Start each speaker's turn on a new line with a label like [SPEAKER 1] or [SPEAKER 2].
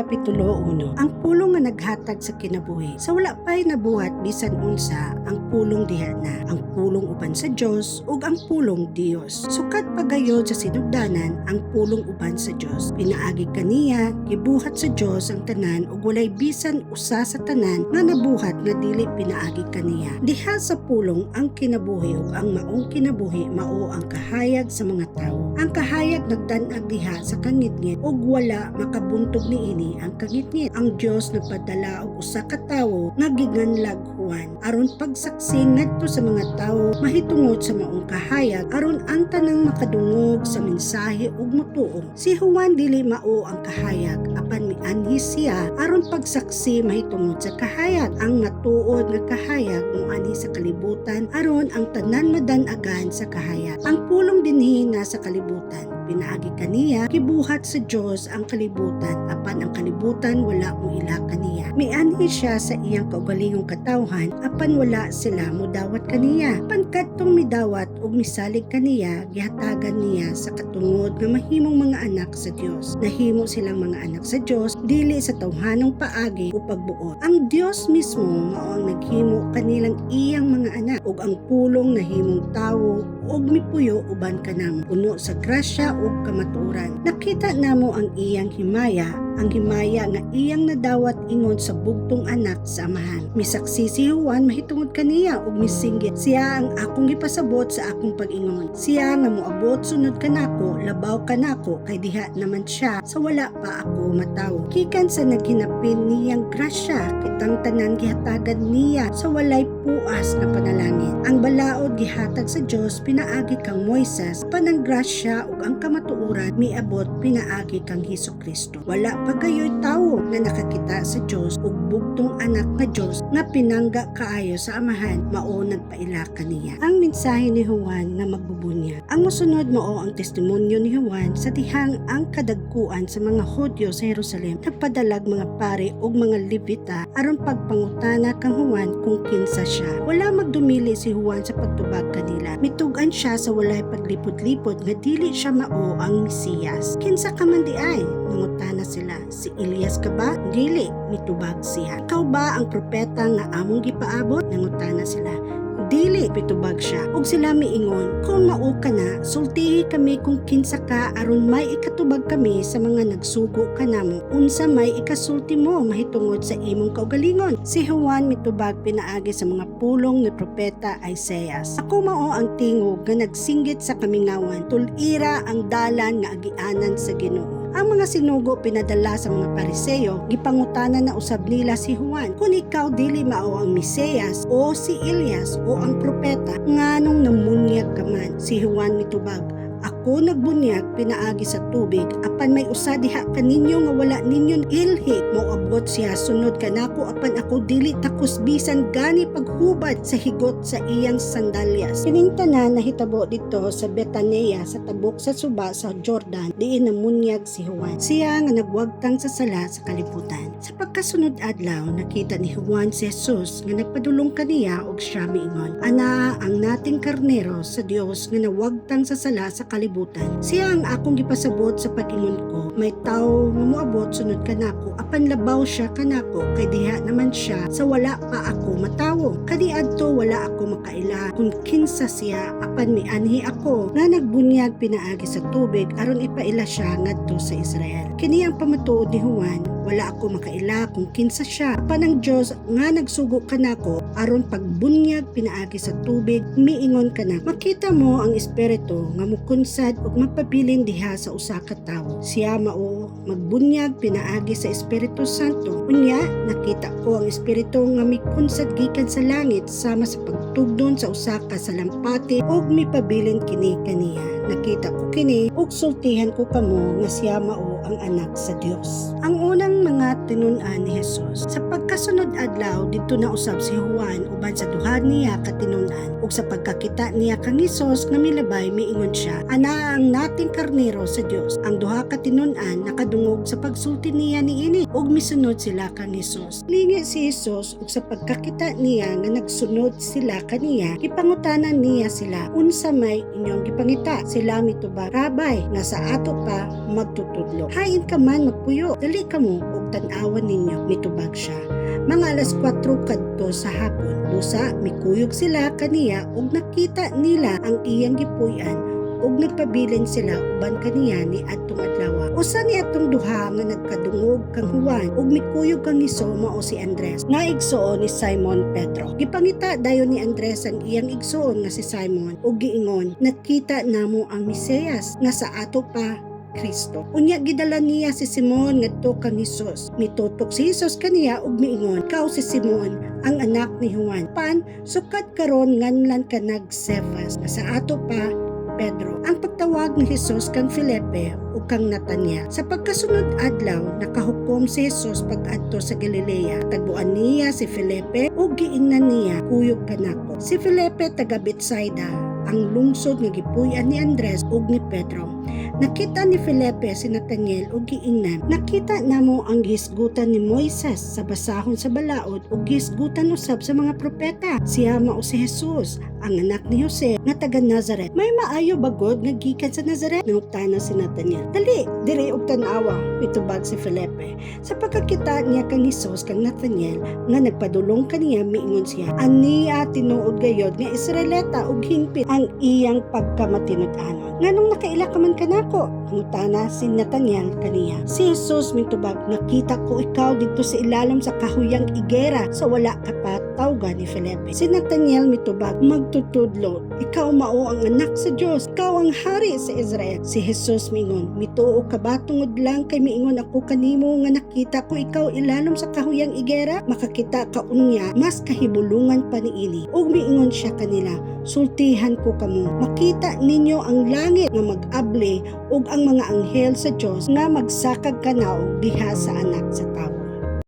[SPEAKER 1] Kapitulo 1. Ang Pulong nga naghatag sa kinabuhi. Sa wala pa'y nabuhat bisan unsa, ang Pulong diha na. Ang Pulong uban sa Dios ug ang Pulong Dios. Sukad pa gayod sa sinugdanan, ang Pulong uban sa Dios. Pinaagi kaniya gibuhat sa Dios ang tanan ug walay bisan usa sa tanan nga nabuhat nga dili pinaagi kaniya. Diha sa Pulong ang kinabuhi ug ang maong kinabuhi mao ang kahayag sa mga tawo. Ang kahayag nagdan-ag diha sa kangitngit ug wala makabuntog niini ang kangitngit. Ang Dios nagpadala og usa ka tawo nga ginganlag Juan aron pagsaksi ngadto sa mga tawo mahitungod sa maong kahayag, aron ang tanang makadungog sa mensahe ug motuo. Si Juan dili mao ang kahayag, apan mianhi siya aron pagsaksi mahitungod sa kahayag. Ang matuod nga kahayag moanhi sa kalibutan aron ang tanan madan-agan sa kahayag. Ang Pulong dinhi na sa kalibutan. Pinaagi kaniya gibuhat sa Dios ang kalibutan, apan ang kalibutan wala moila kaniya. Mianhi siya sa iyang kaugalingong katawhan, apan wala sila modawat kaniya. Apan kadtong midawat ug misalig kaniya, gihatagan niya sa katungod nga mahimong mga anak sa Dios. Nahimo silang mga anak sa Dios dili sa tawhanong paagi o pagbuot. Ang Dios mismo mao ang naghimo kanilang iyang mga anak. Ug ang Pulong nahimong tawo ug mipuyo uban kanamo, puno sa grasya ug kamatuoran. Nakita namo ang iyang himaya, ang himaya nga iyang nadawat ingon sa bugtong anak sa Amahan. Misaksi si Juan mahitungod kaniya ug misinggit, "Siya ang akong gipasabot sa akong pag-ingon: 'Siya nga moabot sunod kanako, labaw kanako kay diha naman siya sa wala pa ako matawo.'" Gikan sa naghinapin niyang grasya, kitang tanan gihatagan niya sa walay puas nga panalangin. Ang balaod gihatag sa Dios pinaagi kang Moises, apan ang grasya ug ang kamatuoran miabot pinaagi kang Hesus Kristo. Wala pa gayoy tawo nga nakakita sa Dios, ug bugtong anak nga Dios nga pinangga kaayo sa Amahan mao nagpaila kaniya. Ang mensahe ni Juan nga magbubunyag. Ang mosunod mao ang testimonyo ni Juan sa dihang ang kadagkuan sa mga Hudyo sa Jerusalem nagpadalag mga pari ug mga Levita aron pagpangutana kang Juan kung kinsa siya. Wala magdumili si Juan sa pagtubag kanila. Mitug-an siya sa walay paglipod-lipod nga dili siya mao ang Mesiyas. "Kinsa ka man diay?" nangutana sila. "Si Elias ka ba?" "Dili," mitubag siya. "Ikaw ba ang propeta nga among gipaabot?" nangutana sila. "Dili," pitubag siya. Ug sila miingon, "Kung mao ka na, sultihi kami kung kinsa ka aron may ikatubag kami sa mga nagsugo kanamo. Unsa may ikasulti mo mahitungod sa imong kaugalingon?" Si Juan mitubag pinaagi sa mga pulong ni propeta Isaias. "Ako mao ang tingog nga nagsinggit sa kamingawan, 'Tul-ira ang dalan nga agianan sa Ginoo.'" Ang mga sinugo pinadala sa mga Pariseo, gipangutana na usab nila si Juan, "Kung ikaw dili mao ang Mesiyas o si Elias o ang propeta, nganong namunyag ka man?" Si Juan mitubag, "Ako nagbunyag pinaagi sa tubig, apan may usa diha kaninyo nga wala ninyo ilhi. Moabot siya sunod kanako, apan ako dili takos bisan gani paghubad sa higot sa iyang sandalyas." Kining tanan nahitabo didto sa Betania sa tabok sa suba sa Jordan, diin namunyag si Juan. Siya nga nagwagtang sa sala sa kalibutan. Sa pagkasunod adlaw, nakita ni Juan si Jesus nga nagpadulong kaniya ug siya miingon, "Ana ang nating karnero sa Dios nga nawagtang sa sala sa kalibutan. Siya ang akong gipasabot sa pag-ingon ko, 'May tawo nga moabot sunod kanako, apan labaw siya kanako kay diha naman siya sa wala pa ako matawo.'" Kaniadto wala ako makaila kung kinsa siya, apan mianhi ako nga nagbunyag pinaagi sa tubig aron ipaila siya ngadto sa Israel. Kini ang pamatuod ni Juan: "Wala ako makaila kung kinsa siya, apan ang Dios nga nagsugo kanako aron pagbunyag pinaagi sa tubig miingon kana, 'Makita mo ang Espiritu nga mukunsad ug magpabilin diha sa usa ka tawo. Siya mao magbunyag pinaagi sa Espiritu Santo.' Unya nakita ko ang Espiritu nga mikunsad gikan sa langit sama sa pagtugdon sa usa ka salampati ug mipabilin kini kaniya. Nakita ko kini ug sultihan ko kamo nga siya mao ang anak sa Dios." Ang unang mga tinun-an ni Jesus. Sa pagkasunod adlaw, didto na usab si Juan uban sa duha niya ka tinun-an, ug sa pagkakita niya kang Hesus nga milabay, miingon siya, "Ana ang nating karnero sa Dios." Ang duha ka tinun-an nakadungog sa pagsulti niya niini ug misunod sila kang Hesus. Lingi si Hesus ug sa pagkakita niya nga nagsunod sila kaniya, gipangutana niya sila, "Unsa may inyong gipangita?" Sila mitubag, "Rabbi," nga sa ato pa magtutudlo. Hain ka man magpuyo? Dali kamo ug tan-awan ninyo," mitubag siya. Mga alas 4 kadto sa hapon. Busa mikuyog sila kaniya ug nakita nila ang iyang gipuy-an ug nagpabilin sila uban kaniya ni adtong adlaw. Usa ni atong duha nga nagkadungog kang Juan ug mikuyog kang Hesus mao si Andres, nga igsuon ni Simon Pedro. Gipangita dayon ni Andres ang iyang igsuon nga si Simon ug giingon, "Nakita namo ang Mesiyas," nga sa ato pa Kristo. Unya gidala niya si Simon ngadto kang Hesus. Mitutok si Hesus kaniya ug miingon, "Ikaw si Simon, ang anak ni Juan. Pan sukad karon nganlan ka nag Cephas," nga sa ato pa Pedro. Ang pagtawag ni Hesus kang Felipe ug kang Nataniel. Sa pagkasunod adlaw, nakahukom si Hesus pag-adto sa Galilea. Tagbuan niya si Felipe ug giingnan niya, "Kuyog kanako." Si Felipe taga Betsaida, ang lungsod nga gipuy-an ni Andres ug ni Pedro. Nakita ni Felipe si Nathaniel ug giingnan, "Nakita namo ang gihisgutan ni Moises sa basahon sa balaod ug gihisgutan usab sa mga propeta. Siya mao si Jesus, ang anak ni Jose nga taga Nazaret." "May maayo ba gud nga gikan sa Nazaret?" nangutana si Nathaniel. "Dali, diri og tan-awa," mitubag si Felipe. Sa pagkakita niya kang Hesus kang Nathaniel nga nagpadulong kaniya, miingon siya, "Ania tinuod gayod nga Israelita ug hingpit ang iyang pagkamatinud-anon." "Nganong nakaila ka man kanako?" nangutana si Nathaniel kaniya. Si Jesus mitubag, "Nakita ko ikaw didto sa ilalom sa kahuyang igera sa wala ka pa tawga ni Felipe." Si Nathaniel mitubag, "Magtutudlo, ikaw mao ang anak sa Dios, ikaw ang hari sa Israel." Si Jesus miingon, "Mituo ka ba tungod lang kay miingon ako kanimo nga nakita ko ikaw ilalom sa kahuyang igera? Makakita ka unya mas kahibulungan pa niini." Ug miingon siya kanila, "Sultihan ko kamo, makita ninyo ang langit nga mag-abli ug ang mga anghel sa Dios nga magsakag kanaog diha sa Anak sa Tawo."